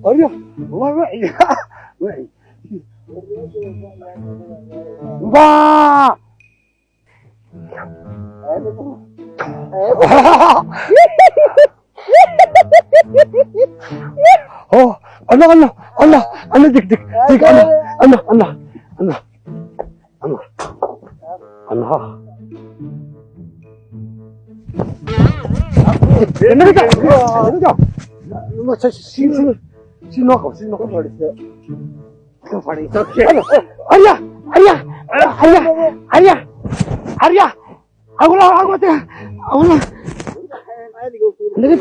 Arya, والله وعي وعي. Wah! Oh, Allah Allah Allah Allah dik dik dik Allah Allah Allah Allah Allah Allah.那个那个那这新新新弄好新弄好的，哎呀哎呀哎呀哎呀哎呀，阿古拉阿古的阿古拉，那个。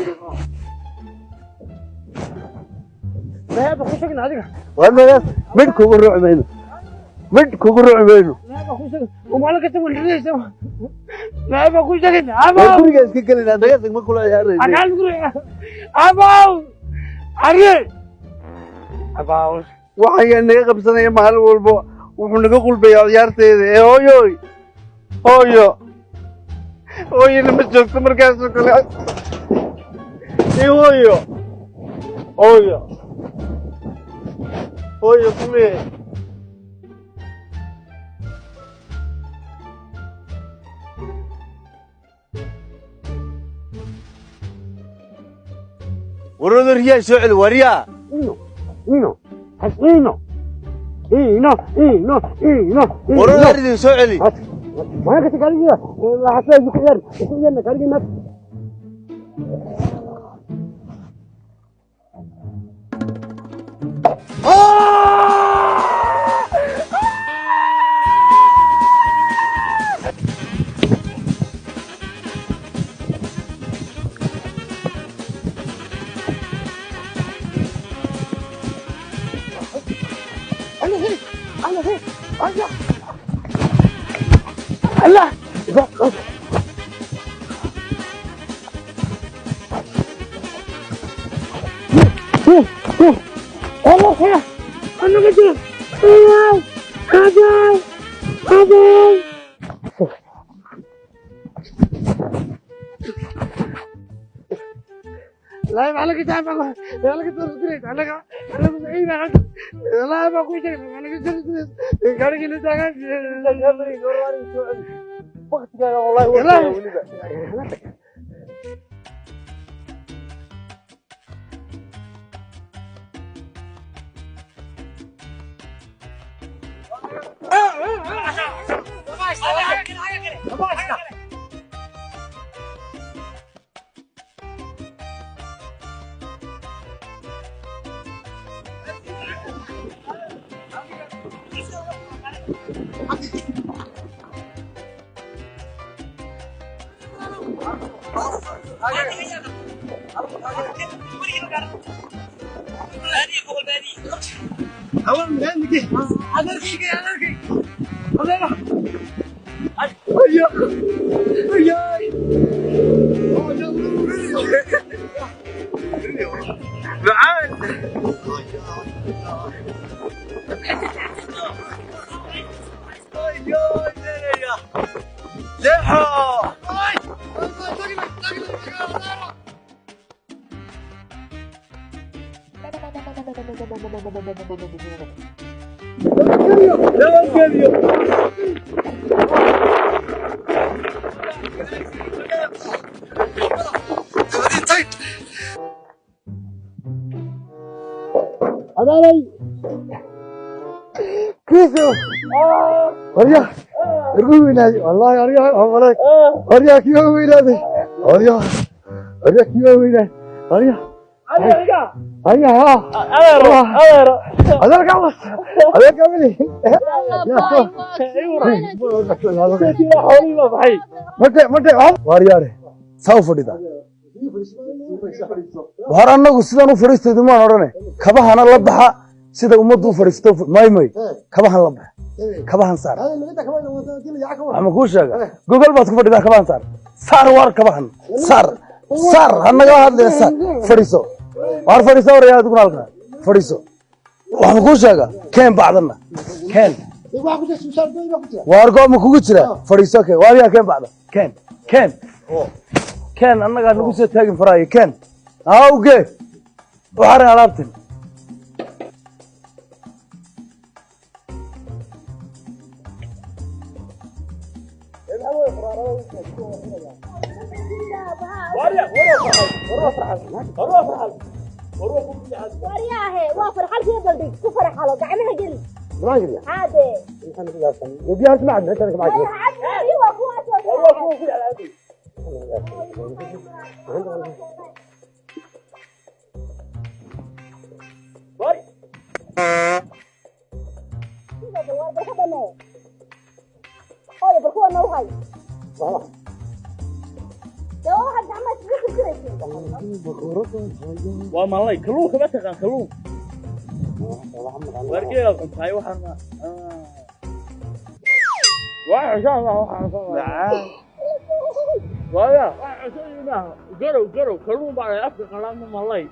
Mid kugu ruuci mayno, mid kugu ruuci mayno. Waa guriga iska gelinaa, naga tag, ma kula ciyaarayno. Waxayaa naga qabsanaya maalin walba, wuxuu naga qulbayaa ciyaarteeda. Ee hooyoy, hooyo, hooyona ma joogto markaasoo kale. Ee hooyo, hooyo, hooyo kumee. Warooda riyaa soo celi waryaa. Ino ino ino ino ino ino. Warooda ridin soo celi. ما كنت قال لي حتى يكير يكير قال لي. الله الله انا قلت هذا هذا. لا ما عليك تعب، عليك تريد عليك عليك. لا ما كنت عليك تريد قال لي تعال. Waktigaaga wallahi weliba. Adalay kiiso arya ergu weynaaday wallahi. Arya malay arya kii waa weynaaday arya, arya kii waa weynaaday arya, arya ha adeero adeer kamas adeer kamili. Mate mate Waaryaare, saa u fadhida war annagu sidaan u fadhiistaydu maan odhane, kabahana la baxa sida ummaddu u fadhiisto. May may, kabahan la baxa, kabahan saar. Waxaan kuu sheega, gogol baad ku fadhidaa, kabahan saar, saar waar, kabahan saar, saar ha naga hadlaya, saar, fadhiiso waar, fadhiiso waraya, adiguna halkaa fadhiiso. Waxaan kuu sheegaa, keen bacdanna keen. Waar go ma kugu jira? Fadhiiso, keen. Waaryaa, keen bacda, keen, keen, keen. Annagaa nagu soo taagin faraayo, keen. Awge u xarin alaabtan. Waryaahe, waa farxalkii baldhig ku farxalo, gacmaha geli. Haade. Cabdi waa kuwaas. Waa barka dhamee. Hooyo, bal kuwa noo hay. Dee waxaad gacmaha iskaga tirtiraysid. Waa malay, kalluunka ma taqaan? Kalluun wargeelaad cuntaay. Waxaan waa cusaan, waxaan macaan waya wax cusub maaha. Garow garow kalluun baa dhahay, afka qalaadna malay.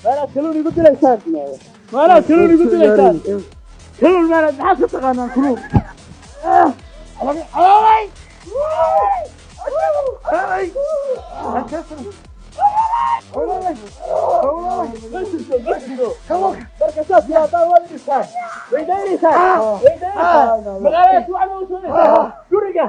Maanaad kalluun igu dilaysaan? Maanaad kalluun igu dilaysaan? Kalluun maanaad, maxaad ka taqaanaan kalluun? Ma jirto, ma jirto. Marka saas yaataan waad idhisaan, way daynaysaan, way daynaysaan. Magaalada si wacan ma u soonaysaan guriga.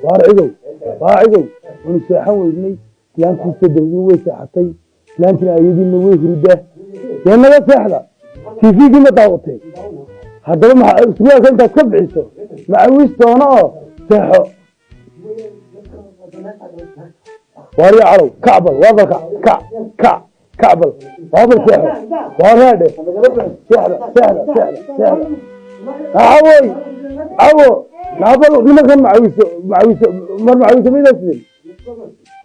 Waar cigow, waa cigow, wanu seexan weynay. Islaantiisa dawdin way seexatay, islaantina ayadiina way hurdaa. Dee naga seexda, tvgii ma daawatay? Haddaba maxaa surwaalka intaad ka bixiso macawiis doono oo seexo. Waarya calow, kacbal, waa bal kac, kac, kac, kacbal, waa bal seexo. Waa raadhe, seexda, seexda, seexda, seexda. Cawoy, cawo, naabal nimankan macawiso, macawiso mar, macawiso maydaan sidin?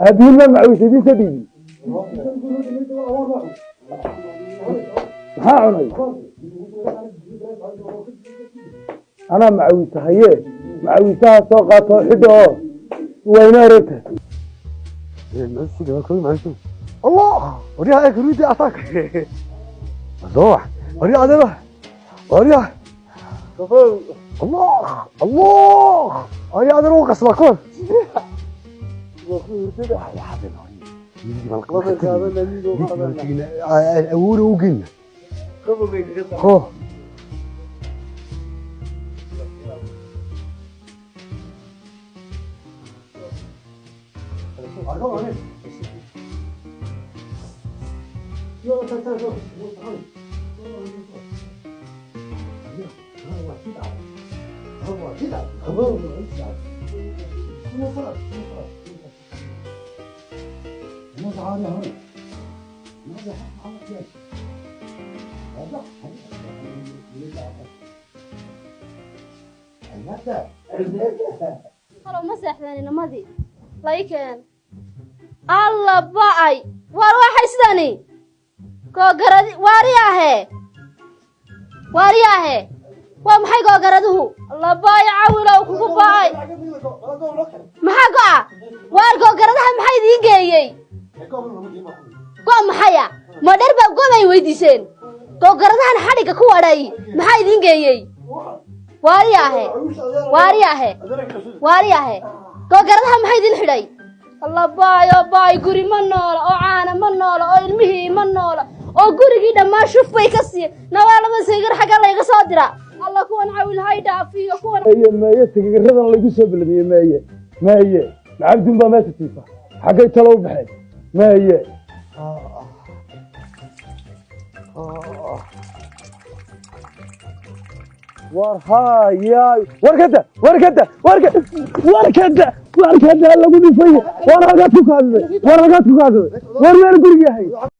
Aabihiin maa macawiso idin soo dhiibin? Maxaa cunay? Anaa macawisa haye, macawisaha soo qaato, xidha oo wayna aroorta. الله وريها ايه كرودي اعطاك الله، وريها عدله، وريها. الله الله، وريها عدله وقص مكون. أول وجن خو. Halow, ma seexdeen inamadii? Lai keen. Alla ba'ay, waar waxay sidani koogaradi. Waariyaahe, waariyaahe. Waa maxay googaraduhu? Alla baay, cawilow kugu baay. Maxaa go'a? Waar googaradaha maxaa idiin geeyey? Go' maxaya? Ma dhar baa go' bay weydiiseen? Googaradahan xadhigga ku wadhay maxaa idiin geeyey? Waariyaahe, waariyaahe, waariyaahe, googaradaha maxaa idiin xidhay? Alla baayo baay, guri ma noola oo caana ma noola oo ilmihii ma noola oo gurigii dhammaan shuf bay ka siiye. Nawaa laba saygar xagga layga soo dira. Alla kuwan cawil hay dhaafiyo kuwan. Meeye, meeye, sigiradan lagu soo ballamiyey? Meeye, meeye, macabdun baa meesha tiifa. Xaggay talo u baxeen? Meeye? War hayaay, war kada, war kada, war kada, war kada, war kada lagu dhifay. War halkaad ku kaadiday, war halkaad ku kaadiday, war meel guriga yahay.